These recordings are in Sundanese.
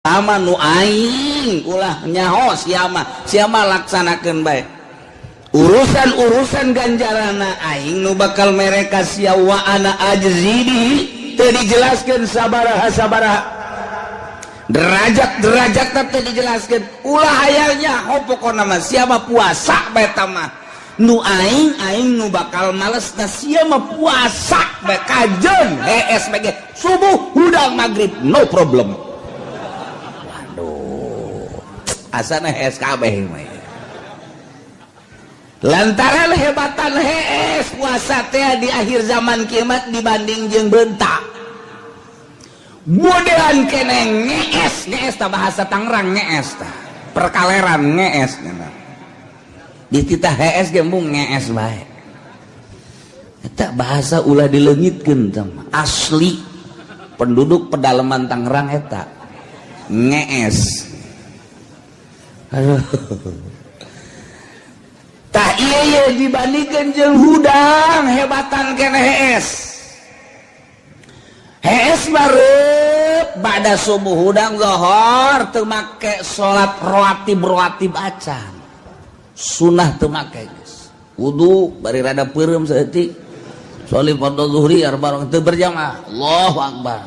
Sama nu aing ulah nyaho sia mah, sia mah laksanakeun bae urusan-urusan ganjarana, aing nu bakal mereka sia. Wa ana ajzi bihi, teu dijelaskeun sabaraha sabaraha derajat derajat, teu dijelaskeun. Ulah hayang nyaho, pokona mah sia mah puasa bae mah, nu aing, aing nu bakal males na. Sia mah puasa bae kajeun hees bae, subuh hudang maghrib no problem. Waduh, asana hees kabeh mah lantaran hebatan hees puasa teh di akhir zaman kiamat dibanding jeung bentak modelan kene ngees. Ngees tah bahasa Tangerang, ngees tah perkaleran, ngees di titah hees gembung ngees bae. Eta bahasa ulah dileungitkeun tah, asli penduduk pedalaman Tangerang eta ngees. Aduh. Tah iya, dibandingkan jeung hudang hebatan kene hees. Hees barep pada subuh hudang zohor, teu make salat rawatib rawatib acan, sunah teu make geus wudu bari rada peureum saeutik, sholli fardhu zuhri arba teu berjamaah, Allahu akbar,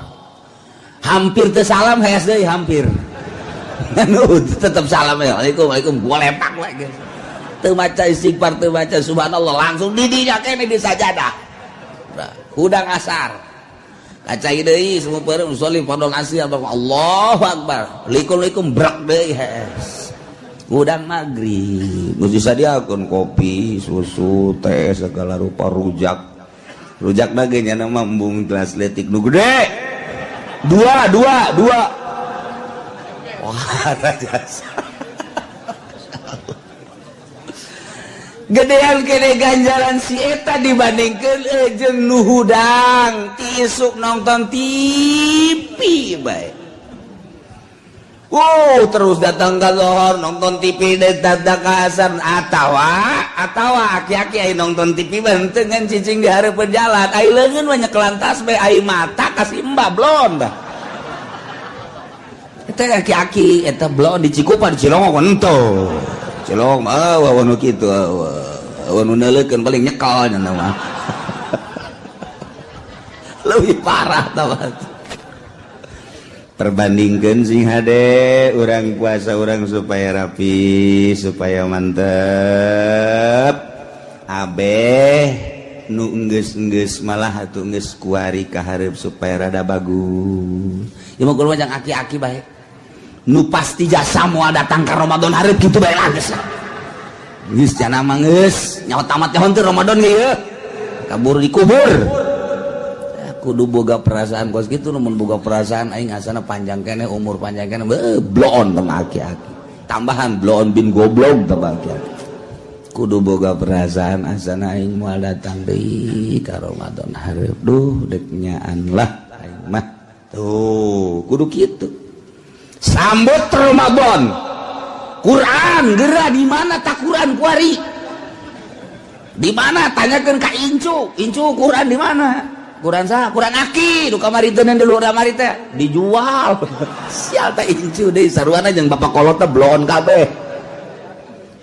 hampir teu salam, hees deui hampir. Tetep salam ya, Waalaikum waalaikum, gua lepak lagi, teu maca istighfar, teu maca subhanallah, langsung didinya kene di sajadah. Hudang asar kacai deui, semua peureum, sholli fardhu asri, Allahu akbar, likum likum, brak deui hees. Hudang maghrib geus disadiakeun kopi susu teh segala rupa, rujak rujak daging nya mah embung gelas leutik nu gede dua dua dua. Wah, jasa gedean kene ganjaran si eta dibandingkan jeung nu hudang ti isuk nonton TV bae. Wow, terus datang ke lohor nonton TV, datang ke asar atawa aki-aki ai nonton TV benteng kan cicing di hareupeun jalan, ai leungeun mah nyekelan tasbih, ai mata kasih embah blon dah. Eta aki-aki eta blon di Cikupa, di Cilongok henteu. Cilongok mah euweuh nu kitu, euweuh nu neuleukeun, paling nyekel nya mah. Lebih parah tah. Perbandingkan sing hade urang puasa urang supaya rapi, supaya mantep abeh nu enggeus-enggeus malah atuh enggeus kuari ka hareup supaya rada bagus. Ieu mah kudu jang aki-aki bae nu pasti jasa moal datang ka Ramadan hareup kitu bae lah, geus geus cenah mah geus nyawa tamat nyaho teu Ramadan ge ieu kabur dikubur. Kudu boga perasaan kos gitu. Namun boga perasaan aing asana panjang kene umur, panjang kene, bloon tong aki-aki, tambahan bloon bin goblok tong aki-aki. Kudu boga perasaan asana aing moal datang deui ka Ramadan hareup, duh dek nyaan lah aing mah. Tuh kudu kitu sambut Ramadan. Quran geura di mana tak Quran kuari di mana? Tanyakeun ka incu. Incu, Quran di mana? Quran sah? Quran aki nu kamari teh, di luar kamari teh dijual. Sial teh incu deui saruana jeung bapak kolot teh bloon kabeh.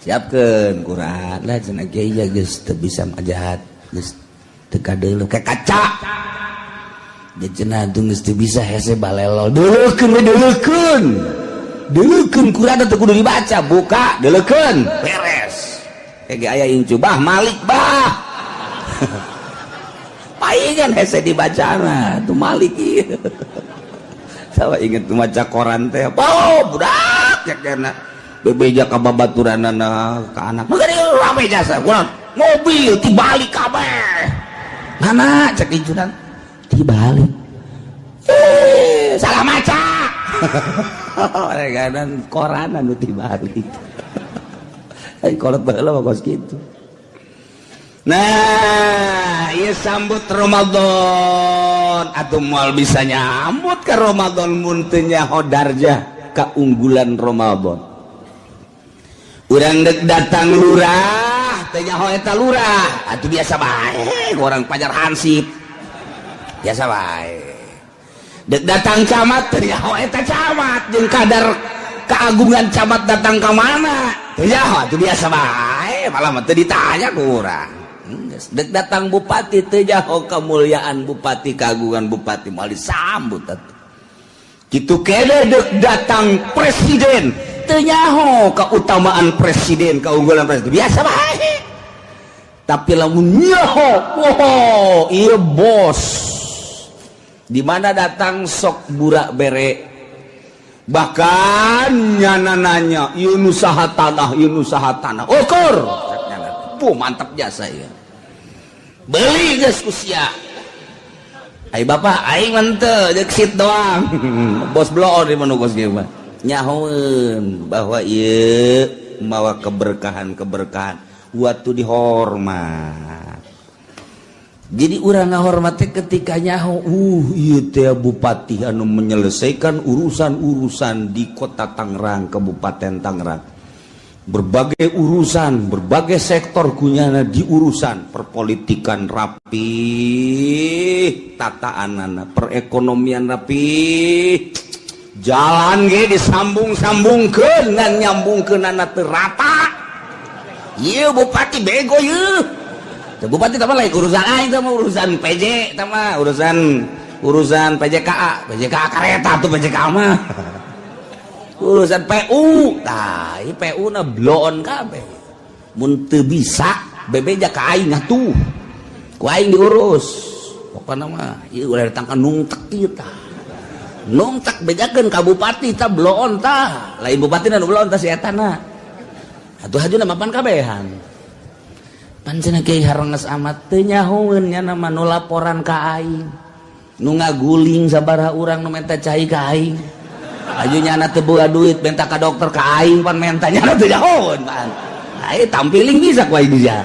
Siapkeun Quran lah cenah kiai ya, geus teu bisa majahat, geus teu kadeuleu kayak kaca. Dia cenah tuh geus teu bisa, hese balelol. Deuleukeun we, deuleukeun deuleukeun Quran teh kudu dibaca, buka deuleukeun beres. Kayak aya incu, bah Malik bah palingan hese dibacana tuh Malik ieu. Sawa inget tuh maca koran teh. Oh, budak ya kena bebeja ka babaturanana ka anak. Maka rame jasa kurang mobil tibalik kabeh. Mana cek incunan tibalik. Eh, salah maca. Reganan koran anu tibalik. Ai kolot baheula mah kos kitu. Nah, ieu sambut Ramadan atau moal bisa nyambut ke Ramadan mun teu nyaho darjah keunggulan Ramadan. Urang dek datang lurah, teu nyaho eta lurah, atuh biasa bae, orang pajar hansip. Biasa bae. Dek datang camat teu nyaho eta camat jeung kadar keagungan camat datang ka mana teu nyaho atuh biasa bae malah mah teu ditanya ku urang. Dek datang bupati teu nyaho kemuliaan bupati keagungan bupati moal disambut atuh. Kitu kene dek datang presiden teu nyaho keutamaan presiden keunggulan presiden biasa bae. Tapi lamun nyaho, wow, ieu bos. Di mana datang sok burak bere. Bahkan nyana nanya, ieu nu saha tanah, ieu nu saha tanah. Ukur. Puh, mantap jasa ieu. Beli geus ku sia. Ai bapak aing mah teu jeung sit doang. Bos bloon di mana kos kieu mah. Nyahoeun bahwa ieu mawa keberkahan-keberkahan waktu dihormat. Jadi urang ngahormat teh ketika nyaho, ieu teh bupati anu menyelesaikan urusan-urusan di kota Tangerang, Kabupaten Tangerang. Berbagai urusan, berbagai sektor kunyana diurusan, perpolitikan rapi, tataanana, perekonomian rapi, jalan ge disambung-sambungkeun ngan nyambungkeunana teu rata. Ieu bupati bego ieu. Teu bupati teh mah lain urusan aing teh mah urusan PJ teh mah urusan urusan PJKA, PJKA kareta tuh PJKA mah. Urusan PU, tah ieu PU na bloon kabeh. Mun teu bisa bebeja ka aing atuh. Ku aing diurus. Pokona mah ieu ulah datang ka nungtek ieu tah. Nungtek bejakeun ka bupati tah bloon tah. Lain bupati nu bloon tah si eta na. Atuh hajuna mapan kabehan. Pan cenah kiai harenges amat teu nyahoeun nya mah nu laporan ka aing. Nu ngaguling sabaraha urang nu menta cai ka aing. Aju nyana teu boga duit menta ka dokter ka aing pan menta nyana teu nyahoeun pan. Ai tampiling bisa ku aing bisa.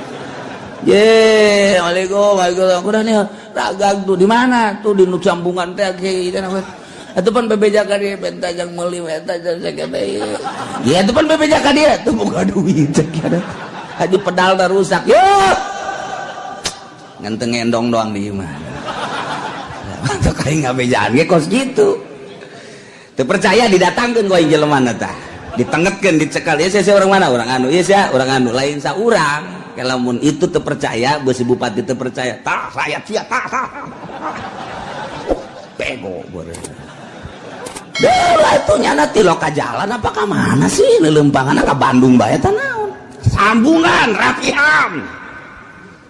Ye, Waalaikumsalam, waalaikumsalam. Udah nih, ragag tuh di mana? Tuh di nu sambungan teh kiai teh. Atuh pan bebeja ka dia menta jang meuli menta jang sakete. Ya atuh pan bebeja ka dia tuh boga duit cek ada. Haji pedal dah rusak. Yo. Ngan teu ngendong doang di imah. Mantap aing ngabejaan ge kos kitu. Teu percaya didatangkeun ku aing jelema na tah. Ditengetkeun dicekal. Ya sia orang mana? Orang anu. Ieu sia orang anu lain sa urang. Lamun itu teu percaya, beusi bupati teu percaya. Tah rakyat sia tah tah. Bego beureum. Delah itu nyana ti loka jalan apa ka mana sih lelempangan ka Bandung bae tah naon. Sambungan rapihan.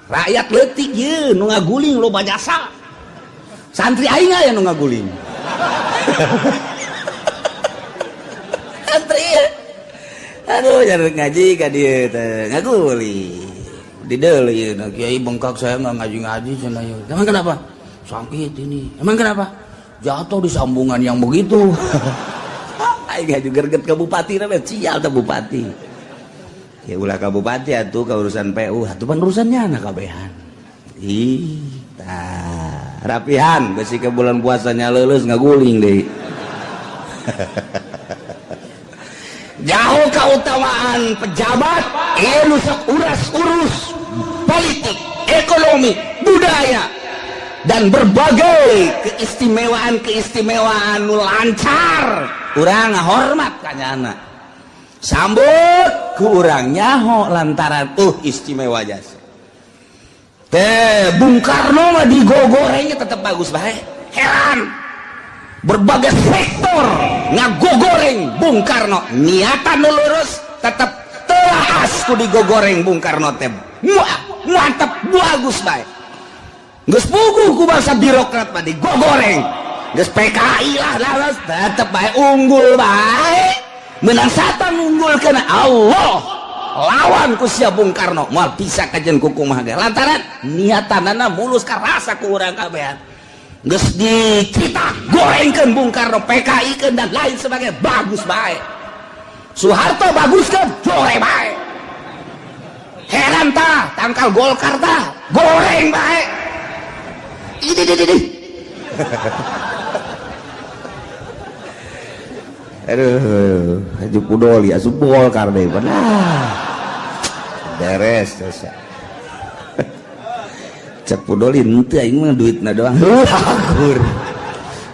Rakyat leutik ye nu ngaguling loba jasa. Santri aing aya nu ngaguling. Santri. Aduh nyari ngaji ka dieu teh ngaguling. Di deuleu ieu na kiai bengkak saya nggak ngaji-ngaji cenah ieu. Emang kenapa? Sakit ini. Emang kenapa? Jatuh di sambungan yang begitu. Aing ngaji gerget ke bupati na sial teh bupati. Ya ulah ka bupati atuh ka urusan PU, atuh pan urusannya anak kabehan. Ih, tah rapihan besi ke bulan puasanya leuleus ngaguling deui. Jauh keutamaan pejabat, ieu nu sok uras-urus politik, ekonomi, budaya dan berbagai keistimewaan-keistimewaan nu lancar. Urang ngahormat ka nyana. Sambut ku urang nyaho lantaran istimewa jasa. Teh Bung Karno mah digogorengnya tetep bagus bae. Heran. Berbagai sektor ngagogoreng Bung Karno, niatan nu lurus tetep telaas ku digogoreng Bung Karno teh. Mantep bagus bae. Geus puguh ku bangsa birokrat mah digogoreng. Geus PKI lah lah tetep bae unggul bae. Menang satan unggul kena Allah. Lawan ku sia Bung Karno moal bisa kajen ku kumaha ge. Lantaran niatanana mulus karasa ku urang kabehan. Geus dicita gorengkeun Bung Karno, PKI keun dan lain sebagainya bagus bae. Soeharto baguskeun jore bae. Heran tah tangkal Golkar tah goreng bae. Ini ini. Aduh, Haji Pudoli asup Golkar deui nah. Beres dosa. Cek Pudoli henteu aing mah duitna doang. Akur.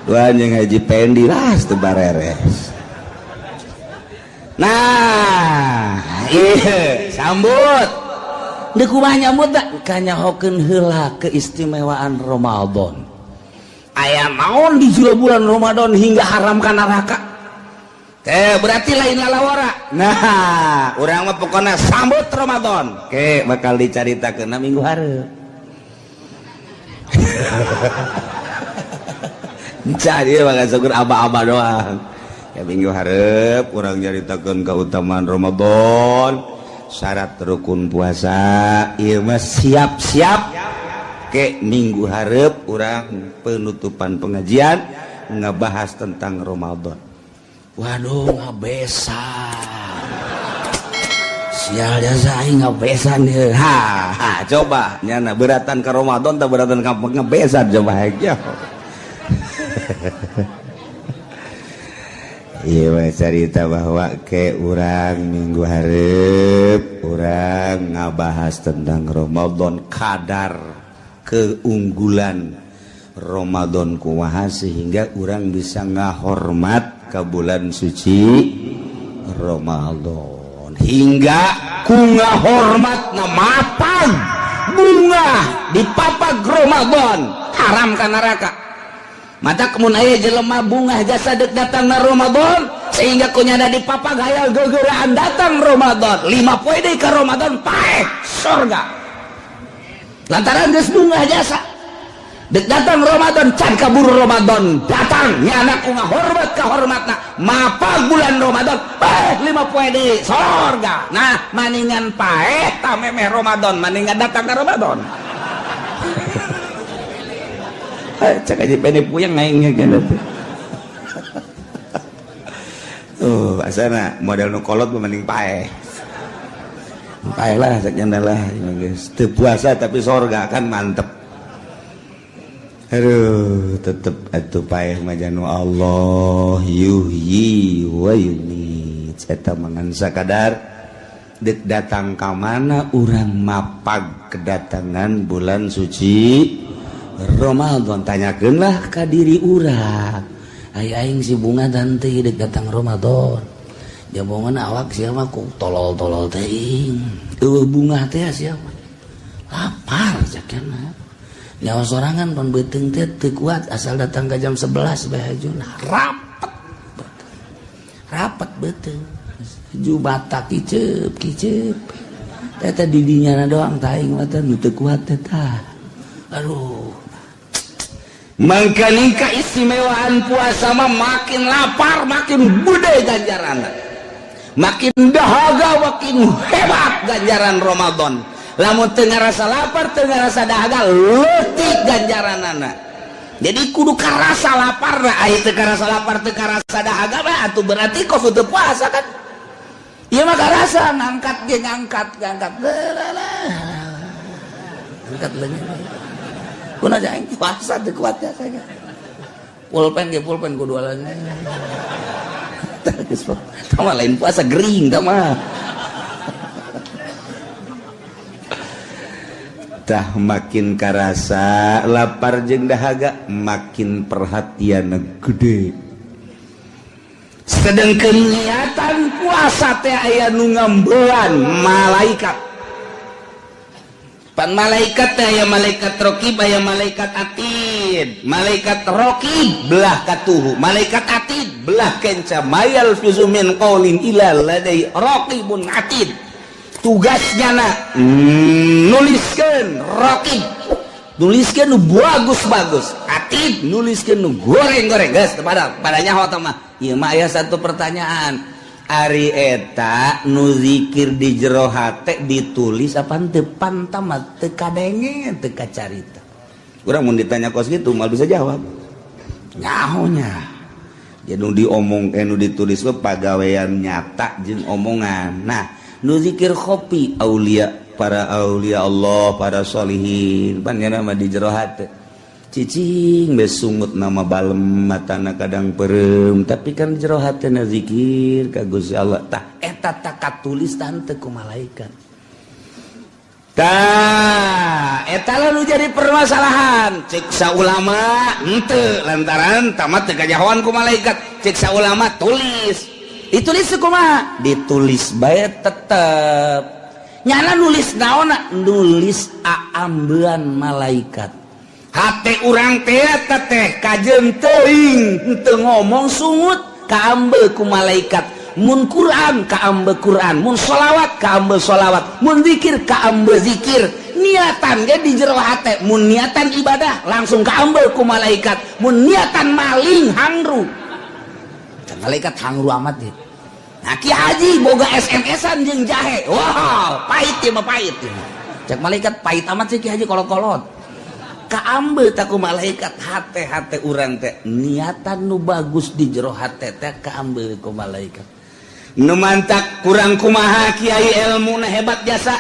Duaan jeung Haji Pendi lah teu bareres. Nah, iya, sambut. Deuk kumaha nyambut da? Kanyahokeun heula keistimewaan Ramadan. Aya naon di jero bulan Ramadan hingga haram ka neraka? Eh, berarti lain lalawara. Nah, urang mah pokona sambut Ramadan. Oke, bakal dicaritakeun minggu hareup. Cari bakal syukur aba-aba doang. Ya minggu hareup urang nyaritakeun keutamaan Ramadan, syarat rukun puasa. Ieu mah siap-siap ke minggu hareup urang penutupan pengajian ngebahas tentang Ramadan. Waduh, ngabesan. Sial jasa aing ngabesan ieu. Ha, ha, coba nyana beratan ke Ramadan tak beratan ka ngebesan coba ya. Iya mah carita bahwa ke urang minggu hareup urang ngabahas tentang Ramadan, kadar keunggulan Ramadan kumaha sehingga urang bisa ngahormat ke bulan suci Ramadan hingga ku ngahormatna mapag bunga di papag Ramadan haram ka neraka. Mata kemun aya jelema bungah jasa dek datang na Ramadan sehingga kunyana di papag hayal gegeraan datang Ramadan 5 poe deui ka Ramadan paeh surga lantaran geus bungah jasa dek datang Ramadan can kaburu Ramadan datang nyana ku ngahormat ka hormatna mapag bulan Ramadan paeh 5 poe deui surga. Nah maningan paeh tah memeh Ramadan maningan datang ka Ramadan. Cek aja pene puyeng aing ge teh. Tuh, asana model nu kolot mah mending paeh. Paeh lah cek nyana lah geus teu puasa tapi sorga kan mantep. Aduh, tetep atuh paeh mah janu Allah yuhyi wa yumiit. Eta mangan sakadar dek datang ka mana urang mapag kedatangan bulan suci Ramadan, tanyakeunlah ka diri urang. Ai aing si bunga tante dek datang Ramadan. Jabongan awak sia mah ku tolol-tolol teuing. Eueuh bunga teh sia mah. Lapar cakna. Nyawa sorangan pan beuteung teh teu kuat asal datang ka jam 11 bae hajuna. Rapet. Rapet beuteung. Jubata kiceup kiceup. Teh teh didinya doang tah aing mah teh nu teu kuat teh tah. Aduh. Mangkaning keistimewaan puasa mah makin lapar makin gede ganjaran, makin dahaga makin hebat ganjaran Ramadan. Lamun teu ngarasa lapar teu ngarasa dahaga leutik ganjaranana. Jadi kudu karasa lapar lah, ai teu karasa lapar teu karasa dahaga mah atuh berarti kos teu puasa kan. Ieu mah karasa ngangkat ge ngangkat ngangkat. Angkat leungeun. Kuna aing puasa teu kuat ya saya. Pulpen ge pulpen kudu alanya. Tah mah lain puasa gering tah mah. Tah makin karasa lapar jeung dahaga makin perhatian gede. Sedengkeun niatan puasa teh aya nu ngambean malaikat. Pan malaikat teh aya malaikat raqib aya malaikat atid. Malaikat raqib belah katuhu, malaikat atid belah kenca. Mayal fizu min qaulin ila ladai raqibun atid. Tugasnya na nuliskeun raqib, nuliskeun nu bagus-bagus, atid nuliskeun nu goreng-goreng. Geus pada padanya nyaho mah. Ieu mah aya satu pertanyaan. Ari eta nu zikir di jero hate ditulis apa teu pantamat teu kadenge teu kacarita. Urang mun ditanya kos gitu moal bisa jawab. Nyahonya. Jadi nu diomong nu ditulis mah pagawean nyata jeung omongan. Nah, nu zikir khofi aulia para aulia Allah, para sholihin pan nya mah di jero hate. Cicing besungut nama balem matana kadang perem tapi kan jero hatena zikir ka Gusti Allah. Tah eta tak katulis tante ku malaikat. Tah, eta lah nu jadi permasalahan. Cek ulama henteu, lantaran tamat teu kajahoan ku malaikat. Cek ulama tulis. Ditulis kumaha? Ditulis bae tetep. Nyana nulis naonna? Nulis aambean malaikat. Hate urang teh eta teh kajeun teuing henteu ngomong sungut kaambe ku malaikat. Mun Quran kaambe Quran, mun sholawat kaambe sholawat, mun zikir kaambe zikir. Niatan ge di jero hate, mun niatan ibadah langsung kaambe ku malaikat, mun niatan maling hangru. Malaikat hangru amat ya. Nah, Ki Haji boga SMS-an jeung jahe, wow, pahit ya mah, pahit ya. Cek malaikat, pahit amat sih Ki Haji, kolot-kolot. Kaambe tak ku malaikat hate-hate urang teh, niatan nu bagus di jero hate teh kaambe ku malaikat. Nu mantak kurang kumaha kiai ilmu hebat jasa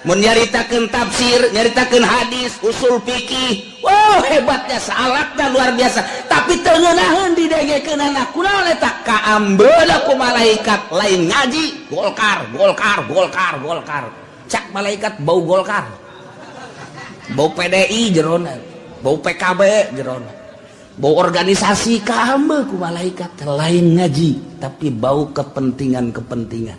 mun nyaritakeun tafsir, nyaritakeun hadis, usul fikih, wow, hebat jasa, alatna luar biasa, tapi teu ngeunaheun didengekeunana. Kunaon eta? Kaambeuna ku malaikat. Lain ngaji Golkar, Golkar, Golkar, Golkar, cak malaikat bau Golkar, bau PDI jerona, bau PKB jerona, bau organisasi. Kaambe ku malaikat. Lain ngaji tapi bau kepentingan-kepentingan,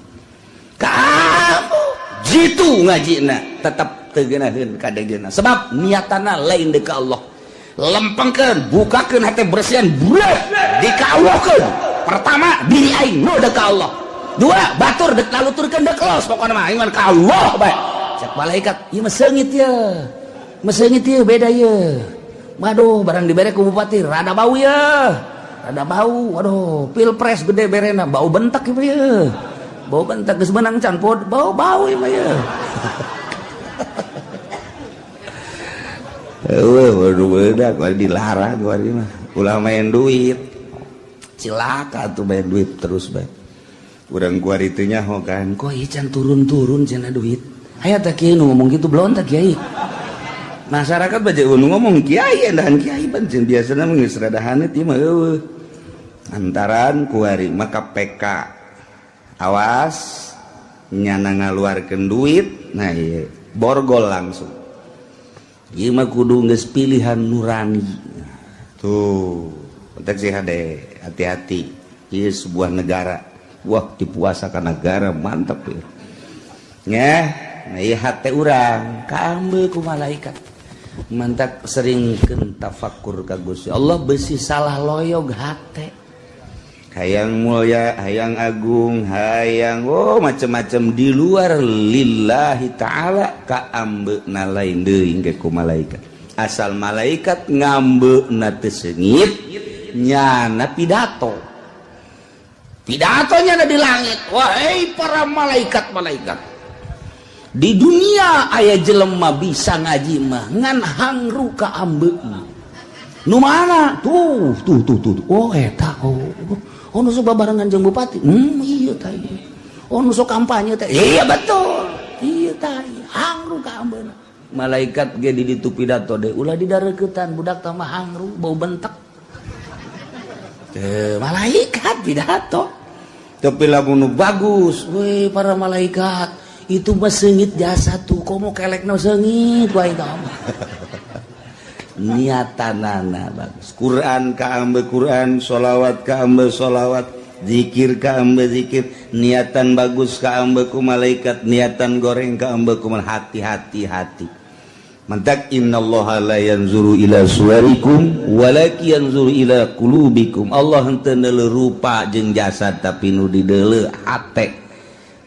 kamu jitu ngajina tetap teu geunaheun kadegena, sebab niatana lain deuk ka Allah. Lempengkeun, bukakeun hate, bersihan, brek dikawuhkeun. Pertama, diri aing nu deuk ka Allah. Dua, batur dek laluturkeun, dek los, pokona mah aing mah ka Allah bae. Cek malaikat, ieu mah seungit ye, mah seungit ye, beda ye. Waduh, barang dibere ku bupati rada bau ya, rada bau. Waduh, pilpres gede berena, bau bentak ya, bau bentak. Geus menang can pod bau bau ieu mah ya. Eueuh, waduh, bedak dilarang kuari mah, ulah main duit, cilaka tuh main duit terus bae. Urang kuari teu nyaho kan, kok ieu can turun-turun cenah duit. Aya teh kieu nu ngomong gitu belum teh, kiai? Masyarakat baca nu ngomong kiai dan kiai pancen biasana mah geus rada haneut ieu mah eueuh. Antaran kuari mah KPK awas nyana ngaluarkeun duit, nah ieu borgol langsung. Ieu mah kudu geus pilihan nurani. Tuh, penting sih hade, hati-hati. Ieu sebuah negara. Wah, dipuasakan negara mantap ya. Nyeh, nah ieu hate urang kaambe ku malaikat. Mantak seringkeun tafakur ka Gusti Allah, besi salah loyog hate. Hayang mulia, hayang agung, hayang oh macam-macam di luar lillahi ta'ala, kaambeuna lain deui ge ku malaikat. Asal malaikat ngambeuna teu seungit, nyana pidato. Pidatonya ada di langit. Wahai para malaikat-malaikat, di dunia aya jelema bisa ngaji mah ngan hangru kaambeuna. Nu mana? Tuh, tuh, tuh, tuh. Oh, eta. Oh, oh, nu sok babarengan jeung bupati. Iya tah ieu. Oh, nu sok kampanye teh. Iya betul. Iya tah. Hangru kaambeuna. Malaikat ge di ditu pidato deui, ulah didareuketan budak tah mah hangru bau bentek. Teu, malaikat pidato. Tapi lamun nu bagus, weh para malaikat, itu mah seungit jasa tuh, komo kelekna seungit wae tah. Niatanana bagus. Quran kaambe Quran, sholawat kaambe sholawat, zikir kaambe zikir, niatan bagus kaambe ku malaikat, niatan goreng kaambe ku hati-hati hati. Mantak innallaha la yanzuru ila suwarikum walakin yanzuru ila qulubikum. Allah henteu neuleuh rupa jeung jasad, tapi nu dideuleu hate.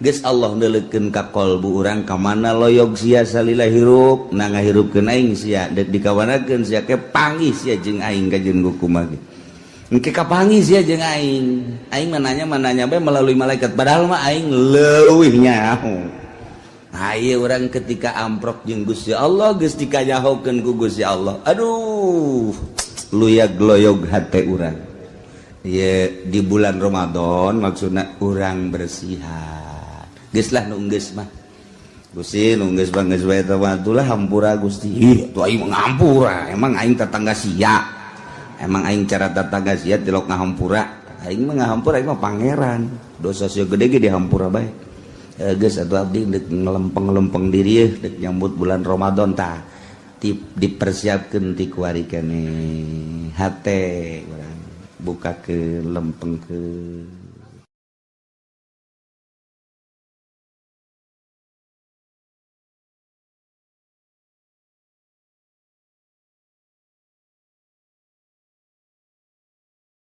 Geus Allah neuleukeun ka qalbu urang, ka mana loyog sia salila hirup, na ngahirupkeun aing sia, deuk dikawanakeun sia, ke panggih sia jeung aing ka jeung kumaha ge. Engke kapanggih sia jeung aing. Aing mah nanya mah nanya bae melalui malaikat, padahal mah aing leuwih nyaho. Nah, ieu urang ketika amprok jeung Gusti Allah, geus dikanyahokeun ku Gusti Allah. Aduh, luyag loyog hate urang. Ieu di bulan Ramadan maksudna urang bersihan. Geus lah nu geus mah. Gusti nu geus mah geus bae teh mah hampura Gusti. Ih, tuh aing mah ngampura. Emang aing tetangga sia. Emang aing cara tetangga sia tilok ngahampura. Aing mah ngahampura, aing mah pangeran. Dosa sia gede ge dihampura bae. Geus atuh, abdi dek ngelempeng-lempeng diri dek nyambut bulan Ramadan. Tah, dipersiapkeun ti kuari keneh hate urang buka ke lempeng ke.